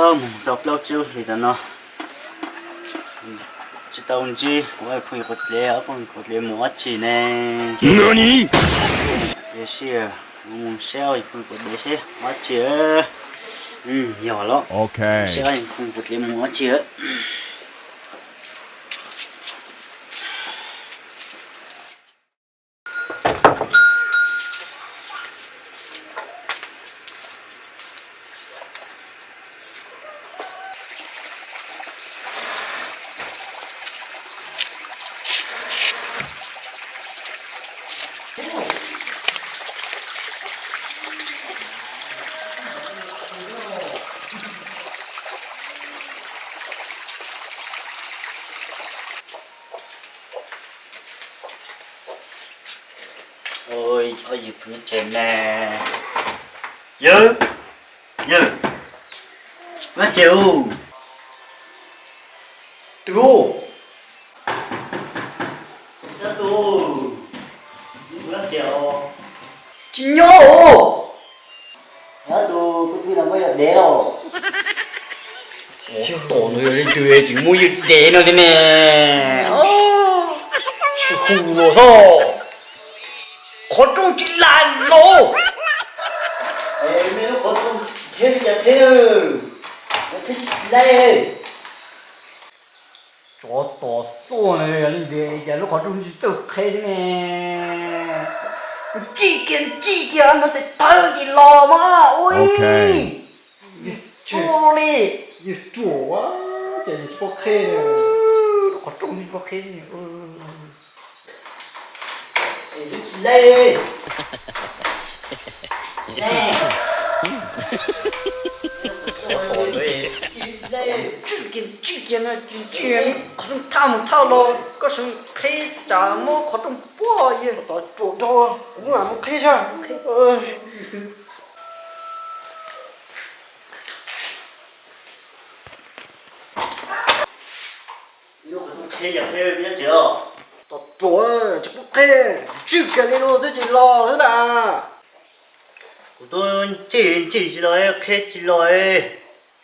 Mus tau plaub tsib lub hlis tas no, tsis tau ntsib ob phooj ywg quav dlev, ob phooj ywg quav dlev mus dab tsi ne? Tiam sis mus saib ob phooj ywg quav dlev seb mus dab tsi. Yog los, saib ob phooj ywg quav dlev mus dab tsi. Oj, yawg pw tsev ne. Yawg, yawg, nyob tsev ub. Twb, nyob tus, nyob tsev os. Tsis nyob os. Nyob tus pw pw los muab yawg dev los. Tus no yog leej twg tseem muab yawg dev no thiab ne? Tsis hu los xwb. Qhov rooj tsis laj los. Mej lub qhov rooj phem li cas phem, phem tsis laij. Tsov tom xuaj no yog leej twg cas lub qhov rooj tsis txawj qheb thiab ne? Ntsij kiag ntsij kiag no ces thawb ces los mas ua. Yawg xuaj li, yawg ruam, ces yawg tsis paub qheb, lub qhov rooj tsis paub qheb. Tsis laij. Ntsij kiag ntsij kiag no, qhov rooj thaj mus thaj los koj sawv qheb tsam muab qhov rooj puag yawg. Tod ruam dhau, kuv mam mus qheb saib. Qheb yam phem nyob tsev os. Tod ruam, tsis pub qheb, ntsij kiag li no xwb ces los xwb na. Kuv twb ntsij ntsij tsis los, qheb tsis los.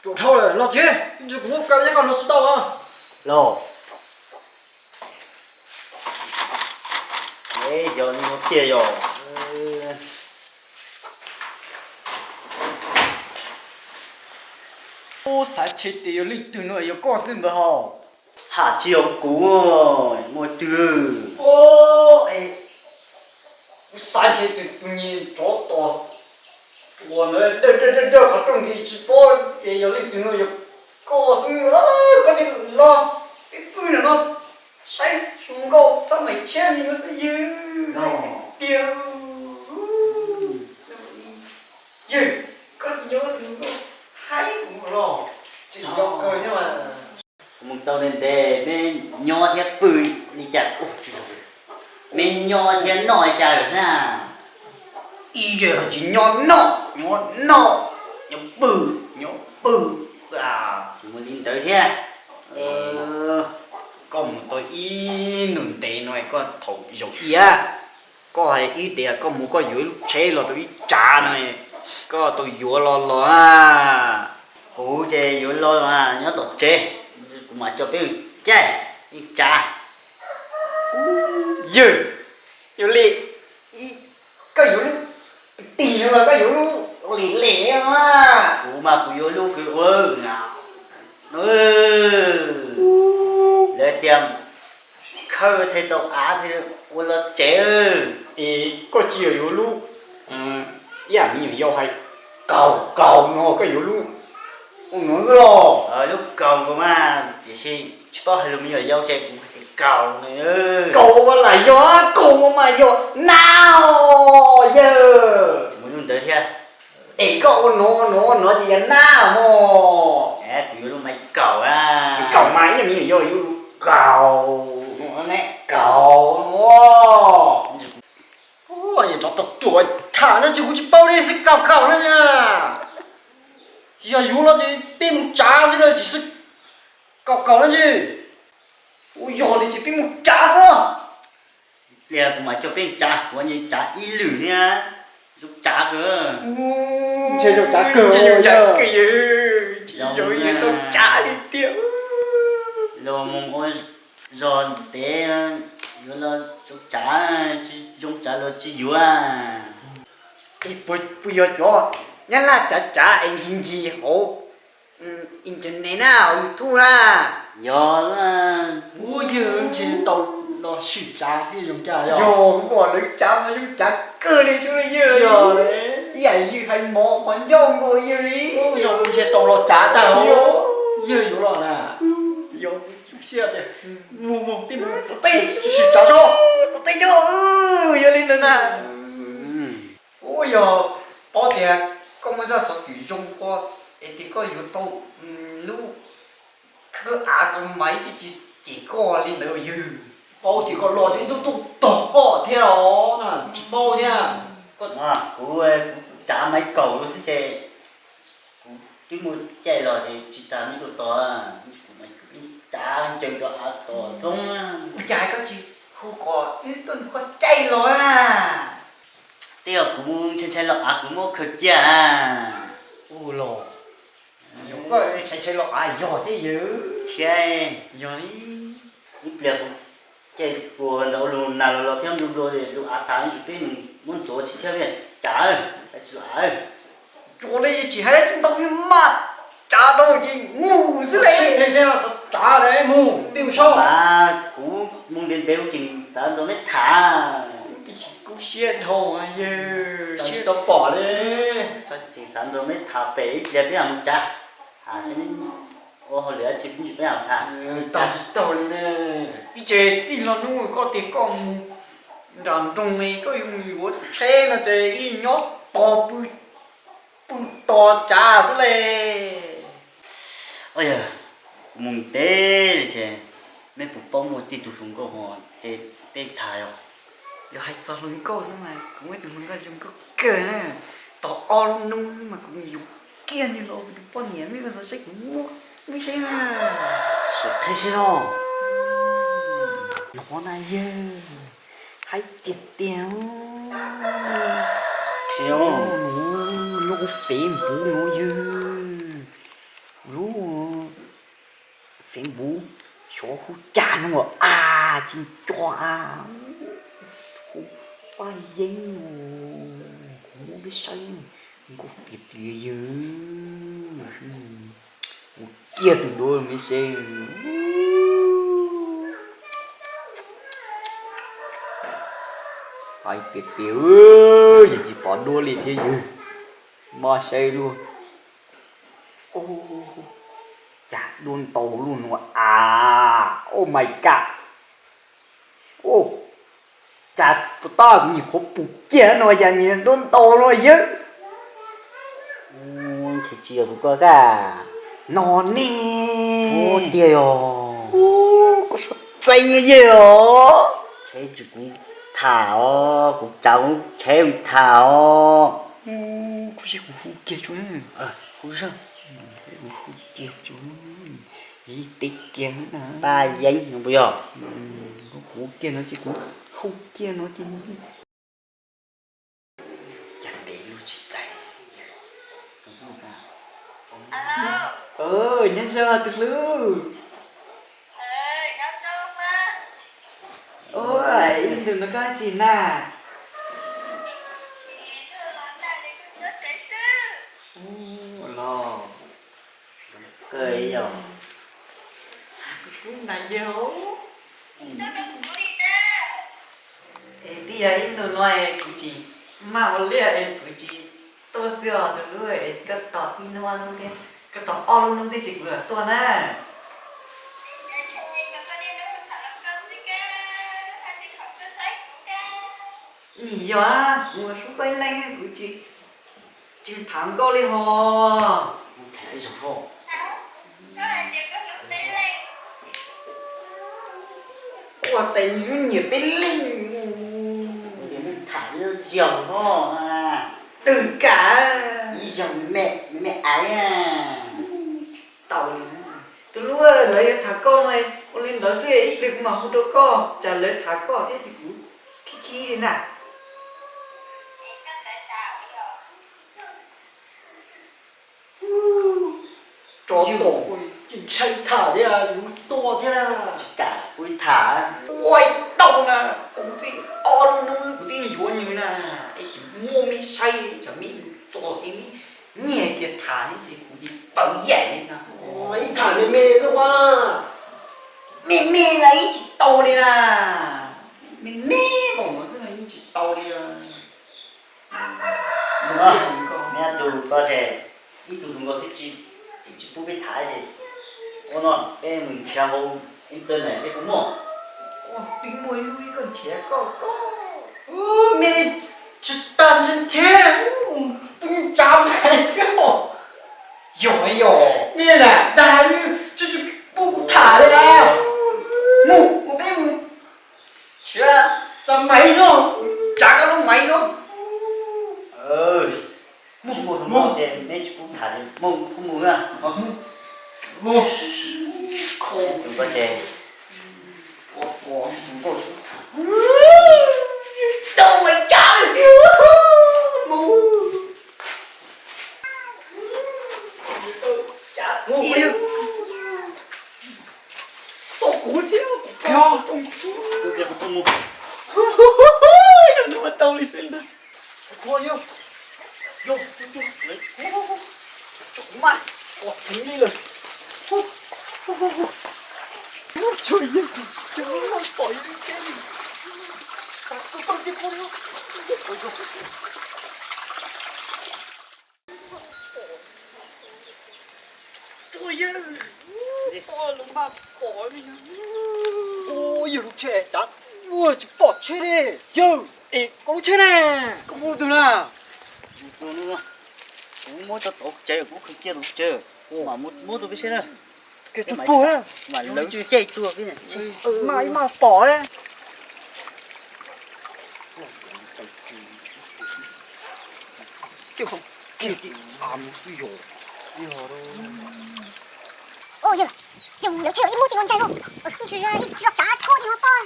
Ruam dhau lawm, los tsev, ntshe kuv muab kaw thiab koj los tsis tau. Los. Yog li no tiag yog. Ub, xav ntshe tias yog leej twg no yog koj xwb ntag hos. Haj tsis yog kuv, muaj twg. Kuv xav ntshe tus, tus niag tsov tom tsuas ntawd dawj dawj dawj dawj qhov rooj nti tsis paub es yog leej twg no yog koj xwb. Koj cia li los, peb pw ntawm no saib hluas nkauj xab maim tshiab li no xwb yawg. Tiag. Yawg, koj tsis nyob tus hluas nkauj haib kuv los, tseem nco kawg thiab mas. Kuv mus tau ntev ntev, meb nyob thiab pw li cas? Meb nyob thiab noj li cas lawm na? Ib yam tsis nyob noj, nyob noj, nyob pw, nyob pw xwb. Tsis mus li ntawd thiab. Koj mus tau ib ntus ntev no koj thaum zaum ib, koj hais ib tias koj mus koj yuav ib lub tsheb los rau ib tsav no, koj tau yuav los los na? Kuv ces yuav los mas nyob tom tsev, kuv mam coj peb caij ib tsav. Yawg, yuav li, koj yuav lub tig no los koj yuav lub lim lem no na? Kuv mas kuv yuav lub kws ua lawv tias khawb txhais tau av thiaj ua los tsev. Es koj tsis yog yuav lub ib yam me nyuam yaus hais kaus kaus no, koj yuav lub ua no xwb los? Lub kaus nkaus mas, tiam sis tsis paub hais lus me nyuam yaus ces kuv hais tias kaus no. Kaus mas lam yog, kaus mas yog nab os yawg. Tsis mus lub ntawd thiab. Es koj ua no no no ces yog nab mog. Kuv yuav lub maiv kaus a. Kaus mas ib yam me nyuam yaus yuav lub kaus, kaus no. Yawg tsov tom tsuas, tham no ces kuv tsis paub li, xwb kaus kaus no. Yog yuav los ces peb mus tsav xwb na, tsis xwb kaus kaus no ces. Ua yog li ces peb mus tsav xwb. Pliag kuv mam coj peb tsav, kuv tsav ib lwm thiab. Zoo tsav kawg. Ntshe zoo tsav kawg, ntshe zoo tsav kawg. Yog yus tau tsav li tiag. Los mus ua zog ntev yuav los zoo tsav, tsis zoo tsav los tsis yuav. Puas yog cov nyab laj tsav tsav es ncig ncig hauv internet na, hauv YouTube na? Yog, kuv yawg ntshe tau los sim tsav thiab zoo cas yog. Yog, kuv pom lawv tsav mas zoo tsav kawg li xwb li yawg. Yog, ib yam yawg hais mov qhov ncauj nkaus yawg li. Yog, ntshe tau los tsav tag. Yawg yuav los na. Yog, siab tiag. Mus mus, peb mus sim tsav tso. Tus tij yog, yog li ntawd na. Ua yog paub tias koj muaj zaj xov xwm zoo ua es tias koj yuav tau lub khawb av ko mas ib txwm tsis cem koj li ntawd yawg. Paub tias koj los ces ib tug tuaj tog koj thiab os, tsis paub thiab. Kuv, kuv tsav maiv kaum xwb ces kuv twb muaj caij los ces tsis tas nej tuaj tog, kuv tsav ncaws rau av tom roob. Ua cas koj tsis hu kom wb tuaj nrog koj caij los na? Tej zaum kuv ntshai ntshai los av kuv muab khaws cia. Ua los, yog koj ntshai ntshai los av yog thiab yawg. Thiab yog li, ib pliag kuv caij puag ntawd ua lus nag los los thiab nplua nplua lus av tas ib tsam peb mus muab ntxuav tsis tshiab peb tsav, tsis los av. Cuag li tsis hais tsis ntau thiab mas, tsav dhau ces mus xwb li. Tsav mus, peb mus soj. Kuv mus ntev ntev kuv tseem xav nrog neb tham. Kub siab dhau yawg, siab tau pom li. Tseem xav nrog neb tham pem ib pliag peb mam mus tsav. Ua hauj lwm dab tsi peb mam tham. Tag tsis tau li ne. Ib tse txij los hnub koj tias koj mus nram nroog li koj yuav mus yuav tsheb no ces ib nyob tos pw, pw tos tsav xwb li. Yog, kuv mus ntev li ces mej puas paub muaj tej tug hluas nkauj ho ces peb tham os. Yog hais txog hluas nkauj xwb mas kuv muaj ib tug hluas nkauj zoo nkauj kawg na. Tau ob lub hnub xwb mas kuv yuav kiag nws los kuv tus poj niam, mej xav saib kuv muaj mej saib na. Sim qhia seb no. No na yawg, haib tiag tiag. Nyob Facebook no yawg, lub Facebook xyov hu cas no a, tsis nco a, hu Paj Yeeb no, kuv muab peb saib, nkauj tiag tiag yawg. Mus kiag tus duab mej saib. Haib tiag tiag, yog tsis pom duab li thiab yawg. Maj saib luaj. Cas duab ntau luaj no a. Oh my god. Cas tab kuv nyuam qhuav pum kiag no yog nyias duab ntau no yawg. Ntshe tsis yog kuv koj kab. No ne. Tiag yog. Koj sab txeeb yawg os. Tsheb tsis kuv tham os, kuv tsav kuv tsheb mus tham os. Kuv hu kiag tso, kuv zaj, kuv hu kiag tso, teb kiag na. Paj Yeeb no puas yog? Kuv kiag no ces kuv hu kiag no ces cas ntev luaj tsis txais. Nyob zoo tus hlub. Ua ib ntus no koj tsis na? Los kawg yog. Kuv na yog. Es twb yog ib ntus no es kuv tsis maj ua liaj es kuv tsis tuaj xwb os tus hlub, es koj tos ib hnub thiab, koj tos ob lub hnub thiab ces kuv mam tuaj na. Nim yog kuv ua sub peb leeg kuv tsis, tsis tham nkauj li hos. Ua tes nyiam peb leeg. Tham ib zaug hos. Twg kam? Ib zaug me me aiv. Tau li. Tus hlub, lawv yuav tham koj no, ua li ntawd xwb ib pliag kuv mam hu rau koj, tsam lawv tham koj thiab ces kuv khib khib li na. Ntshai tham thiab, mus tua thiab na. Tsis kam kuv tham. Ua tau na, kuv twb ob lub hnub kuv twb yuav nws na, es tseem muaj me saib, tsam me txog ces me nyiag tias tham ces kuv ces pawv yaim li na. Ib tham me me xwb ua. Me me na ib tsis tau li na. Me me npaum no xwb mas yeej tsis tau li. Neb tus ko ces ib tug hluas nkauj xwb tsis, tsis pub peb tham ces ua no peb mus nrhiav hauv internet seb puas muaj. Twb muaj ib lub ib koj nrhiav koj koj. Me tsis tas nrhiav nrhiav, pw tsav maiv xwb os. Yog yog, me na dag tsis pub kuv tham li. Mus mus peb mus. Tsav maiv xwb, tsav koj lub maiv xwb. Mus mus ces neb tsis pub tham li, mus kuv mus na. Mus. Tus ko ces ua ua nkauj sub tham. Tau mas cas li tiag. Mus. Mus. Tau kuv thiab. Yog nws mas tau li xwb ntag. Tsuag yog, yog, tsuag, tsuag, tsuag kuv mas, ua heev li lawm. Tsuag yog, tsuag pom li teb li. Tau tau tib qho li. Tsuag yawg, pom los mas pom li. Ua yawg lub tsheb dav, ua tsis pom tsheb li. Yawg, es koj lub tsheb ne? Koj muab twg na? Kuv muab coj tau tsev, kuv khaws cia lub tsev, mam muab rau peb seb na. Koj tsuag tsuag na, mam lawv caij tuaj peb. Mas ib mas pom. Ua yawg, yog lawv tsheb ib muab tim no ntsais lauj, tsis tsis los tsav koj tim no poj.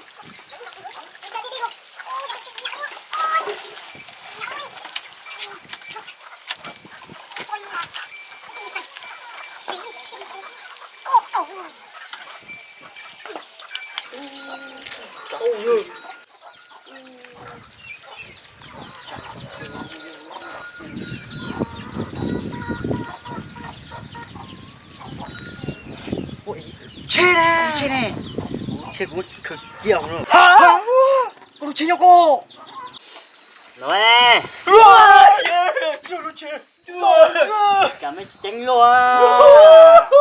Tsheb ne, tsheb ne, tsheb kuv khaws cia no. Koj lub tsheb nyob koj no. Yog lub tsheb, cas me ceev luaj.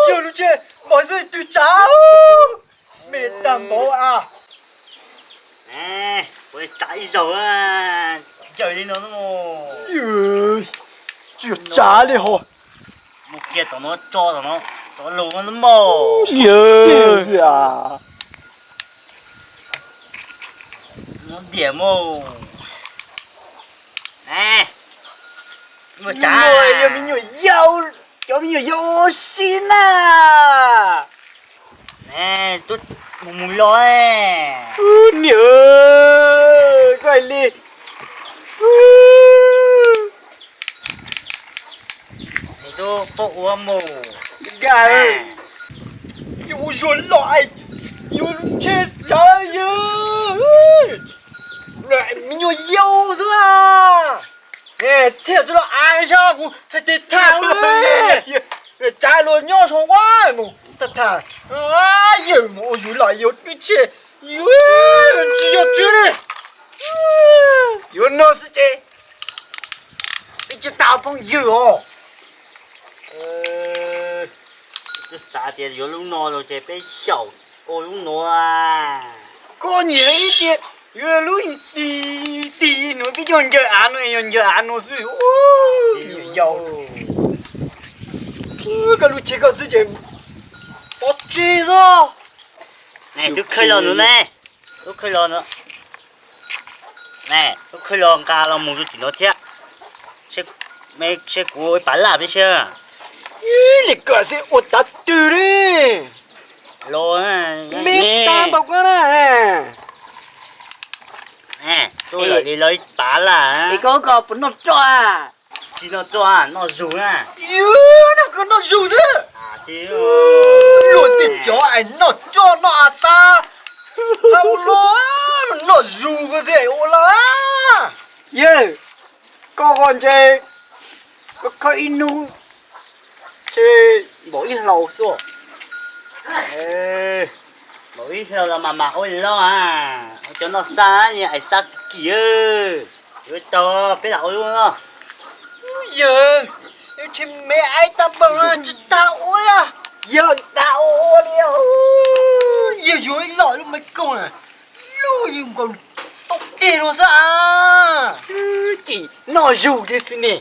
Yog lub tsheb, npog xwb twg tsav. Me tag npaum a. Kuv tsav ib zaug, ncaws li no. Tsis tsav li ho. Mus kiag tom no tso tom no, tom lus no mog. No diam mog. Ua tsav. Yog me nyuam yaus, cov me nyuam yaus ua si na. Tuaj mus mus los. Niam, koj hais li. Tuaj poj ua mus. Nkaj, yuav ua zuag los, yuav lub tsheb tsav yawg. Me nyuam yaus xwb a. Thiaj tsis los av sab kuv txhais tes tham. Tsav luag nyob zoo ua mus tham tham. Yawg mus ua zuag los yuav lub tsheb, yuav tsis yog tswb li. Yuav no xwb ces peb tsis tas phooj ywg os. Twb xav tias yuav lub no los ces peb xyaum ua lub no. Koj nyiam ib tias yuav lub ti ti no peb coj ncaws av no, yog ncaws av no xwb. Nyiam yau. Koj lub tsheb koj xwb ces pov tseg xwb. Twb khawb los no ne, twb khawb los no. Twb khawb los nqa los mus rau tim no thiab. Seb kuv ua pav laj peb seb. Ib li koj xwb ua tav twg li. Los me tag npaum koj na. Tuaj lawm li los ib pav laj. Es koj koj puas noj roj a? Tsis noj roj, noj zus na. Yus, noj koj noj zus xwb. Luag tej cov es noj coj noj a xab, ha ua luaj, noj zus ko xwb ua luaj. Yawg, koj ho ntshe koj ib hnub ntshe npaum ib hlau xwb. Npaum ib hlau los mas mam ua loj a, cov noj xab es xab kim, yuav tau peb lam ua lub no. Yawg, yawg tsis me aib tag npaum no tsis tas ua li. Yawg, tas ua li. Yawg yuav ib loj lub me kaus na, lub yus nkaus tau teg no xwb a. Tsis noj zus li xwb ne.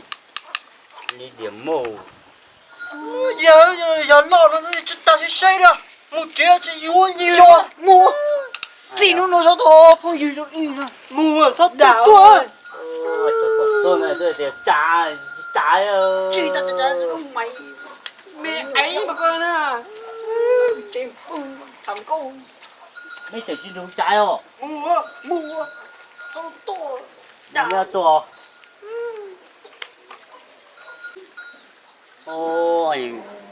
Yawg, yog loj no tsis tas saib saib na, mus tsev tsis yuav li. Mus, txij hnub no txhob tau phooj ywg rau ib na. Mus txhob tuaj. Tsis tas, me aib mas koj na. Tsev pw tham nkauj. Mej tseem tsis ntug tsav os. Mus, mus, txhob tuaj. Tuaj.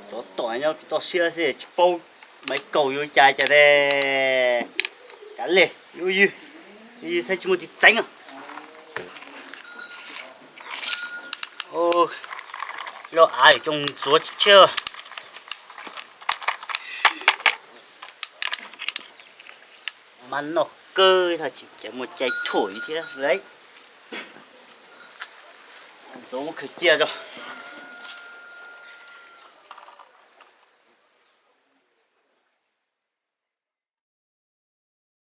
Tsov tom nyob toj siab xwb tsis paub Maiv Kaus yuav cas cas de. Kav liam, ywg, ywg saib tsis muaj tus txeeb. Lub av coj ntxuav tshiab. Mas noj kawg tsis cas muaj cai thuam thiab lauj. Ntxuav muab khaws cia tso.